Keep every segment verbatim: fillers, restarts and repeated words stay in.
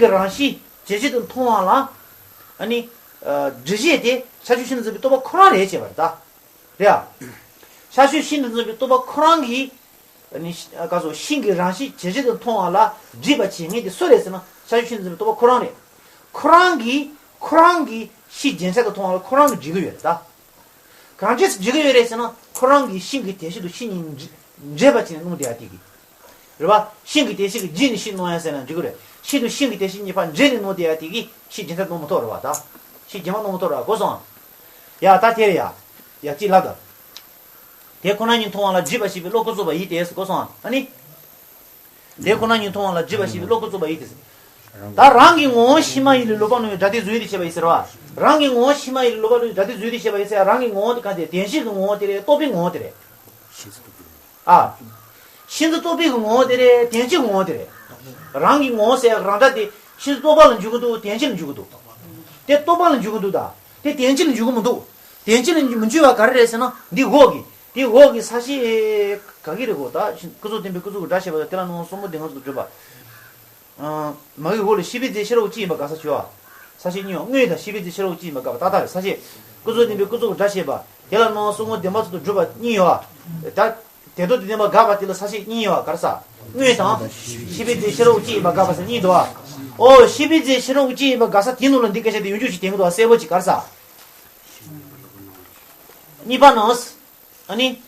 གི་རང་བཞིན་བྱས་རྗེས་དུ་མཐོང་བ་ལ། ཨ་ནི། ཨ། སྒྲིབ་བྱེད་དེ་ཤར་ཕྱོགས་ཤིན་ཏུ་འཛིན་པའི་རྟོག་པ་ཁོ་རང་རེད་ཅེས་པ་རེད་ད། རེད་ཨ། ཤར་ཕྱོགས་ཤིན་ཏུ་འཛིན་པའི་རྟོག་པ་ཁོ་རང་གིས། ཨ་ནི། ཨ། ག་སོ། ཤིང་གི་རང་བཞིན་བྱས་རྗེས་དུ་མཐོང་བ་ལ་སྒྲིབ་པ་བྱེད་མཁན་དེ་སུ་རེད་ཟེར་ན། ཤར་ཕྱོགས་ཤིན་ཏུ་འཛིན་པའི་རྟོག་པ་ཁོ་རང་རེད། ཁོ་རང་གིས་ཁོ་རང་གི་ཤིང་རྒྱན་ཆ་དུ་མཐོང་བ་ལ་ཁོ་རང་གིས་སྒྲིབ་ཀྱི་ཡོད་རེད་ད། གང་ཅི་སྒྲིབ་ཀྱི་ཡོད་རེད་ཟེར་ན། ཁོ་རང་གི་ཤིང་གི་དེ་བཞིན་དུ་ཤིང་གཉིས་འདྲེས་པ་བྱས་ནས་སྣང་བསྡད་ཡ་དེ་གིས། རེད་པ། ཤིང་གི་དེ་བཞིན་གྱི་རྒྱན་ནི་ཤིང་སྣང་ཡ་ཟེར་ན་འགྲིག་གི་རེད། ཤིང་དང་ཤིང་གི་དེ་བཞིན་གཉིས་ཕར་འདྲེས་ནས་སྣང་བསྡད་ཡ་དེ་གིས་ཤིང་རྒྱན་ཆ་སྣང་མི་ཐུབ་རེད་པ་ད། ཤིང་རྒྱན་མ་སྣང་མི་ཐུབ་རེད་པ། གོ་སོང་། ཡ་ད་དེ་རེད་ཡ། ཡ་གཅིག་ལབ་ད། དེ་ཁོ་ན་ཉིད་མཐོང་བ་ལ་སྒྲིབ་པ་ཞེས་པའི་བློ་ཀུན་རྫོབ་པ་ཡིན་ཏེ་ཟེར། གོ་སོང་། ཨ་ནི། དེ་ཁོ་ན་ཉིད་མཐོང་བ་ལ་སྒྲིབ་པ་ཞེས་པའི་བློ་ཀུན་རྫོབ་པ་ཡིན་ཏེ་ཟེར། ད་རང་གི་ངོ་བོ་ཕྱི་མ་ཡིན་ལས་ལོག་པར་སྣང་བའི་སྒྲ་དེ་བཟོ་ཡུལ་དུ་བྱས་པ་ཡིན་ཟེར་བ། རང་གི་ངོ་བོ་ཕྱི་མ་ཡིན་ལས་ལོག་པར་སྣང་བའི་སྒྲ་དེ་བཟོ་ཡུལ་དུ་བྱས་པ་ཡིན་ཟེར་ཡ། རང་གི་ངོ་བོ་དེ་ག་དེ། བདེན་བཞིའི་ངོ་བོ་དེ་རེད། རྟོག་པའི་ངོ་བོ་དེ་རེད། ཨ། ཤིན་ཏུ་རྟོག་པའི་གི་ངོ་བོ་དེ་རེད། བདེན་བཞིའི་ངོ་བོ་དེ་རེད། རང་གི་ངོ་བོ་ཟེར་ཡག་རང་སྒྲ་དེ་ཤིན་ཏུ་རྟོག་པ་ལ་འཇུག་གི་འདུག། བདེན་བཞི་ལ་འཇུག་གི་འདུག། དེ་རྟོག་པ་ལ་འཇུག་གི་འདུག་ད། དེ་བདེན་བཞི་ལ་འཇུག་གི་མི་འདུག། བདེན་བཞི་ལ་མི་འཇུག་པ་ག་རེ་རེད་ཟེར་ན། འདི་འོག་གི། འདི་འོག་གི་ས་བཅད་ག་གི་རེད་གོ། ད་ཀུན་རྫོབ་བདེན་པའི་ཀུན་རྫོབ་ཀྱི་སྒྲ་བཤད་པ་དང་། དེ་ལ་སྣང་བ་གསུམ་པོ་དེ་ངོ་ཚུལ་དུ་གྲུབ་པ། ཨ། མ་གི་འོག་ལ་ཤེས་པའི་རྫས་ཤེས་རབ་ཀྱི་སྤྱི་ཡིན་པ་དགག་ས་བྱོས་ཨ། ས་བཅད་གཉིས་པ། དངོས་དང་ཤེས་པའི་རྫས་ཤེས་རབ་ཀྱི་སྤྱི་ཡིན་པ་དགག་པ། ཏག་ཏག་རེད། ས་བཅད། ཀུན་རྫོབ་བདེན་པའི་ཀུན་རྫོབ་ཀྱི་སྒྲ་བཤད་པ། དེ་ལ་སྣང་བ་གསུམ་པོ་བདེན་པ་ཚུལ་དུ་གྲུབ་པ་གཉིས་ཡོད་ཨ། ད། དེ་ལྟར་དུ་བདེན་པ་དགག་པ་དེ་ལ་ས་བཅད་གཉིས་ཡོད་པ་ག་རེ་ཟེར། དངོས་དང་། ཤེས་པའི་རྫས་ཤེས་རབ་ཀྱི་སྤྱི་ཡིན་པ་དགག་པ་ཟེར་གཉིས་འདུག་པ། ཨོ། ཤེས་པའི་རྫས་ཤེས་རབ་ཀྱི་སྤྱི་ཡིན་པ་དགག་ས་དེའི་ནང་ལ་འདི་སྐད་ཆ་དེ་ཡོང་རྒྱུ་ཞིག་དེང་གི་འདུག་པ། གསལ་པོ་ཅིག་ག་རེ་ཟེར། གཉིས་པ་ནང་། ཨ་ནི།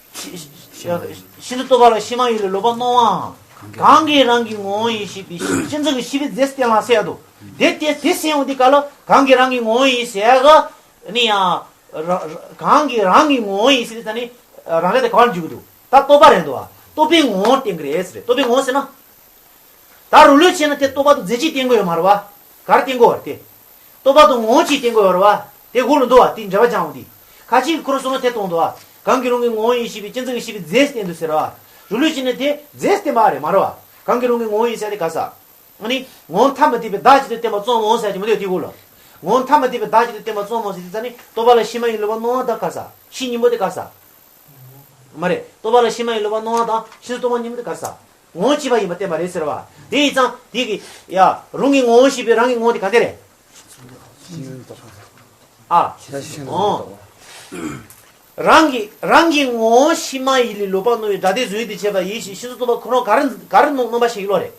ཤིན་ཏུ་རྟོག་པ་ལ་ཕྱི་མ་ཡིན་ལས་ལོག་པར་སྣང་བའམ། གང་གིས་རང་གི་ངོ་བོ་ཡིན་ཞེས་པའི་སྤྱི་མཚན་གྱི་ཤེས་པའི་རྫས་སྟོན་ལ་ཟེར་ཡ་འདུག། དེ་དེ་དེ་ཟེར་ཡོང་དུས་ག་ལ་གང་གིས་རང་གི་ངོ་བོ་ཡིན་ཟེར་ཡ་ག་ནི་ཡང་། ར་ར་གང་གིས་རང་གི་ངོ་བོ་ཡིན་ཟེར་དུས་ད་ནི་རང་སྒྲ་དེ་ག་བར་འཇུག་གི་འདུག། ད་རྟོག་པ་རེད་འདུག་པ། རྟོག་པའི་ངོ་བོ་བསྟན་གྱི་རེད་ཟེར། རྟོག་པའི་ངོ་བོ་ཟེར་ན། ད་རུ་ལུགས་བྱས་ན་དེ་རྟོག་པ་དང་རྫས་གཅིག་བསྟན་དགོས་ཡོད་མ་རེད་པ། ག་རེ་བསྟན་དགོས་པ་རེད་དེ། རྟོག་པ་དང་ངོ་བོ་གཅིག་བསྟན་དགོས་ཡོད་རེད་པ། དེ་འོག་ལ་འདུག་པ། དེ་འགྲེལ་པ་སྦྱངས་འོང་དུས། ཁ་ཅིག་གིས་ཁོ་རང་གསུང་ན་དེ་གཏོང་འདུག་པ། གང་གིས་རང་གི་ངོ་བོ་ཡིན་ཞེས་པའི་སྤྱི་མཚན་གྱི་ཤེས་པའི་རྫས་བསྟན་འདུག་ཟེར་བ། རུ་ལུགས་བྱས་ན་དེ་རྫས་བསྟན་པ་རེད་མ་རེད་པ། གང་གིས་རང་གི་ངོ་བོ་ཡིན་ཟེར་དེ་ག་རེ་ཟེར། ཨ་ནི་ངོ་བོ་ཐ་མི་དད་པའི་བདག་ཅིག་ཏུ་བསྟན་པ་རྩོམ་འོང་ཟེར་གྱི་མི་འདུག་དེ་འོག་ལ། ངོ་བོ་ཐ་མི་དད་པའི་བདག་ཅིག་ཏུ་བསྟན་པ་རྩོམ་འོང་ཟེར་དུས་ཙ་ནི་རྟོག་པ་ལ་ཕྱི་མ་ཡིན་ལས་ལོག་པར་སྣང་བ་དང་ག་རེ་ཟེར། ཕྱི་གཉིས་པོ་དེ་ག་རེ་ཟེར། མ་རེད། རྟོག་པ་ལ་ཕྱི་མ་ཡིན་ལས་ལོག་པར་སྣང་བ་དང་ཕྱིན་ཅི་ལོག་པ་གཉིས་པོ་དེ་ག་རེ་ཟེར། ངོ་བོ་གཅིག་པ་ཡིན་པ་བསྟན་པ་རེད་ཟེར་བ། དེ་ཡིན་ཙང་དེ་གི་ཡ། རང་གི་ངོ་བོ་ཞེས་པའི་རང་གི་ངོ་བོ་དེ་ག་འདྲ་རེད། ཨ། ཨོ། རང་གི་རང་གི་ངོ་བོ་ཕྱི་མ་ཡིན་ལས་ལོག་པར་སྣང་བའི་སྒྲ་དེ་བཟོ་ཡུལ་དུ་བྱེད་པ་ཡིན་ཞེས་ཕྱིན་ཅི་ལོག་པ་ཁོ་རང་ག་རེ་ག་རེ་སྣང་སྣང་བ་ཞིག་ཡོད་ལོ་རེད།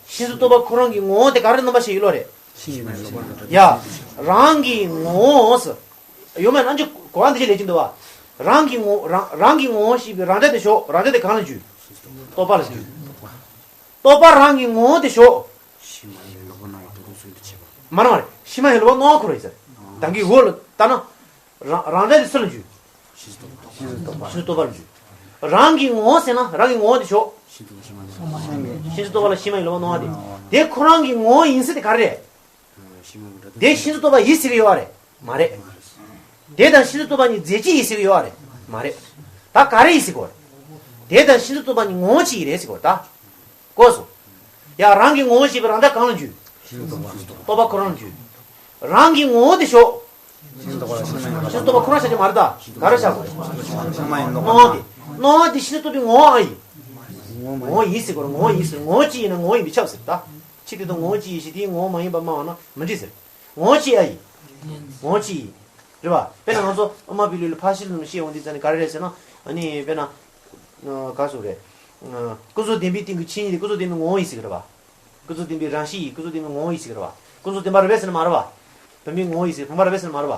ཕྱིན་ཅི་ལོག་པ་ཁོ་རང་གི་ངོ་བོ་དེ་ག་རེ་སྣང་བ་ཞིག་ཡོད་ལོ་རེད། ཡ། རང་གི་ངོ་བོ་ཟེར། ཡོད་མེད་རྣམ་འགྱུར་གོ་བ་འདི་ཞིག་ལས་ཀྱིན་འདུག་པ། རང་གི་ངོ་རང་རང་གི་ངོ་བོ་ཞེས་པའི་རང་སྒྲ་དེ་ཞོག། རང་སྒྲ་དེ་གང་ལ་འཇུག། རྟོག་པ་ལ་འཇུག། རྟོག་པ་རང་གི་ངོ་བོ་དེ་ཞོག། མ་རེད་མ་རེད། ཕྱི་མ་ཡིན་ལས་ལོག་པར་སྣང་བ་ཁོ་རང་ཡིན་ཟེར། ད་གིན་འོག་ལ་ལྟ་ན། རང་རང་སྒྲ་དེ་སུ་ལ་འཇུག། ཕྱིན་ཅི་ལོག་པ་ལ་འཇུག། རང་གི་ངོ་བོ་ཟེར་ན་རང་གི་ངོ་བོ་དེ་ཞོག། ཕྱིན་ཅི་ལོག་པ་ལ་ཕྱི་མ་ཡིན་ལས་ལོག་པར་སྣང་བ་དེ། དེ་ཁོ་རང་གི་ངོ་བོ་ཡིན་ཟེར་དེ་ག་རེ་རེད། དེ་ཕྱིན་ཅི་ལོག་པ་ཡིན་ཟེར་གྱི་ཡོད་རེད། མ་རེད། དེ་དང་ཕྱིན་ཅི་ལོག་པ་གཉིས་རྫས་གཅིག་ཡིན་ཟེར་གྱི་ཡོད་རེད། མ་རེད། ད་ག་རེ་ཡིན་ཟེར་གྱི་ཡོད་རེད། དེ་དང་ཕྱིན་ཅི་ལོག་པ་གཉིས་ངོ་བོ་གཅིག་རེད་ཟེར་གྱི་ཡོད་རེད་ད། གོ་སོང་། ཡ། རང་གི་ངོ་བོ་ཞེས་པའི་རང་སྒྲ་གང་ལ་འཇུག། རྟོག་པ་ཁོ་རང་ལ་འཇུག། རང་གི་ངོ་བོ་དེ་ཞོག། ཕྱིན་ཅི་ལོག་པ་ཁོ་རང་ཤར་གྱི་མ་རེད་ད། ག་རེ་ཤར་དགོས། སྣང་བ་དེ། སྣང་བ་དེ་ཕྱིན་ཅི་ལོག་པའི་ངོ་བོ་ཨ་ཡིན། ངོ་བོ་ཡིན་ཟེར་གྱི་ཡོད་རེད། ངོ་བོ་ཡིན་ཟེར། ངོ་བོ་གཅིག་ཡིན་ན་ངོ་བོ་ཡིན་པས་ཁྱབ་ཟེར་ད། ཕྱིན་ཅི་ལོག་ངོ་བོ་གཅིག་ཡིན་ཞེས་དེའི་ངོ་བོ་མ་ཡིན་པ་སྨྲ་བ་ན་མི་འགྲིག་ཟེར། ངོ་བོ་གཅིག་ཨ་ཡིན། ངོ་བོ་གཅིག་ཡིན། རེད་པ། དཔེར་ན་ང་ཚོ་དབུ་མ་པའི་ལུགས་ལ་ཕར་ཕྱིན་ལ་བཤད་ཡོང་དུས་ཙ་ནི་ག་རེ་རེད་ཟེར་ན། ཨ་ནི་དཔེར་ན། ག་ཟེར་རེད། ཀུན་རྫོབ་བདེན་པའི་སྟེང་གི་ཆོས་ཉིད་དེ་ཀུན་རྫོབ་བདེན་པའི་ངོ་བོ་ཡིན་ཟེར་གྱི་རེད་པ། ཀུན་རྫོབ་བདེན་པའི་རང་བཞིན་ཡིན། ཀུན་རྫོབ་བདེན་པའི་ངོ་བོ་ཡིན་ཟེར་གྱི་རེད་པ། ཀུན་རྫོབ་བདེན་པ་རེད་པས་ཟེར་ན་མ་རེད་པ། བུམ་པའི་ངོ་བོ་ཡིན་ཟེར། བུམ་པ་རེད་པས་ཟེར་ན་མ་རེད་པ།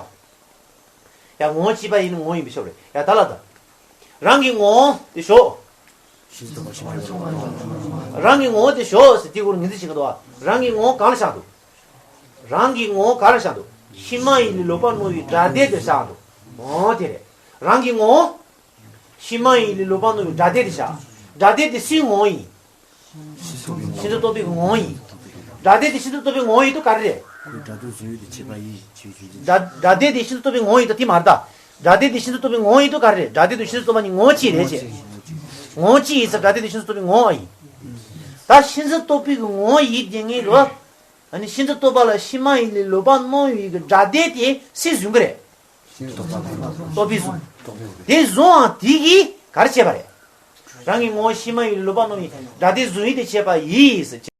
ཡ། ངོ་བོ་གཅིག་པ་ཡིན་ན་ངོ་བོ་ཡིན་པས་ཁྱབ་རེད། ཡ། ད་ལ་ད། རང་གི་ངོ་བོ་དེ་ཞོག། རང་གི་ངོ་བོ་དེ་ཞོག་ཟེར་དེའི་སྐོར་ངོས་འཛིན་བྱེད་ཀྱི་འདུག་པ། རང་གི་ངོ་བོ་གང་ལ་བཞག་འདུག། རང་གི་ངོ་བོ་གང་ལ་བཞག་འདུག། ཕྱི་མ་ཡིན་ལས་ལོག་པར་སྣང་བའི་སྒྲ་སྡེ་དེར་བཞག་འདུག། འོ་དེ་རེད། རང་གི་ངོ་བོ། ཕྱི་མ་ཡིན་ལས་ལོག་པར་སྣང་བའི་སྒྲ་སྡེ་དེར་བཞག། སྒྲ་སྡེ་དེ་སུའི་ངོ་བོ་ཡིན། ཕྱིན་ཅི་ལོག་པའི་ངོ་བོ་ཡིན། སྒྲ་སྡེ་དེ་ཕྱིན་ཅི་ལོག་པའི་ངོ་བོ་ཡིན་དུས་ག་རེ་རེད། སྒྲ་སྡེ་བཟོ་ཡུལ་དུ་བྱེད་པ་ཡིན་ཞེས་ཞུ་རྒྱུ། སྒྲ་སྒྲ་སྡེ་དེ་ཕྱིན་ཅི་ལོག་པའི་ངོ་བོ་ཡིན་དུས་དེ་མ་རེད་ད། སྒྲ་སྡེ་དེ་ཕྱིན་ཅི་ལོག་པའི་ངོ་བོ་ཡིན་དུས་ག་རེ་རེད། སྒྲ་སྡེ་དེ་ཕྱིན་ཅི་ལོག་པ་ནི་ངོ་བོ་གཅིག་རེད་ཅེས། ངོ་བོ་གཅིག་ཡིན་ཙང་སྒྲ་སྡེ་དེ་ཕྱིན་ཅི་ལོག་པའི་ངོ་བོ་ཡིན། ད་ཕྱིན་ཅི་ལོག་པའི་ངོ་བོ་ཡིན་དེ་ངེས་རེད། ཨ་ནི་ཕྱིན་ཅི་ལོག་པ་ལ་ཕྱི་མ་ཡིན་ལས་ལོག་པར་སྣང་བའི་གི་སྒྲ་སྡེ་དེ་སུས་བཟུང་གི་རེད། རྟོག་པས་བཟུང་། དེ་བཟུང་བའང་དེ་གིས་ག་རེ་བྱས་པ་རེད། རང་གི་ངོ་བོ་ཕྱི་མ་ཡིན་ལས་ལོག་པར་སྣང་བའི་སྒྲ་སྡེ་བཟུང་ཡུལ་དུ་བྱས་པ་ཡིས།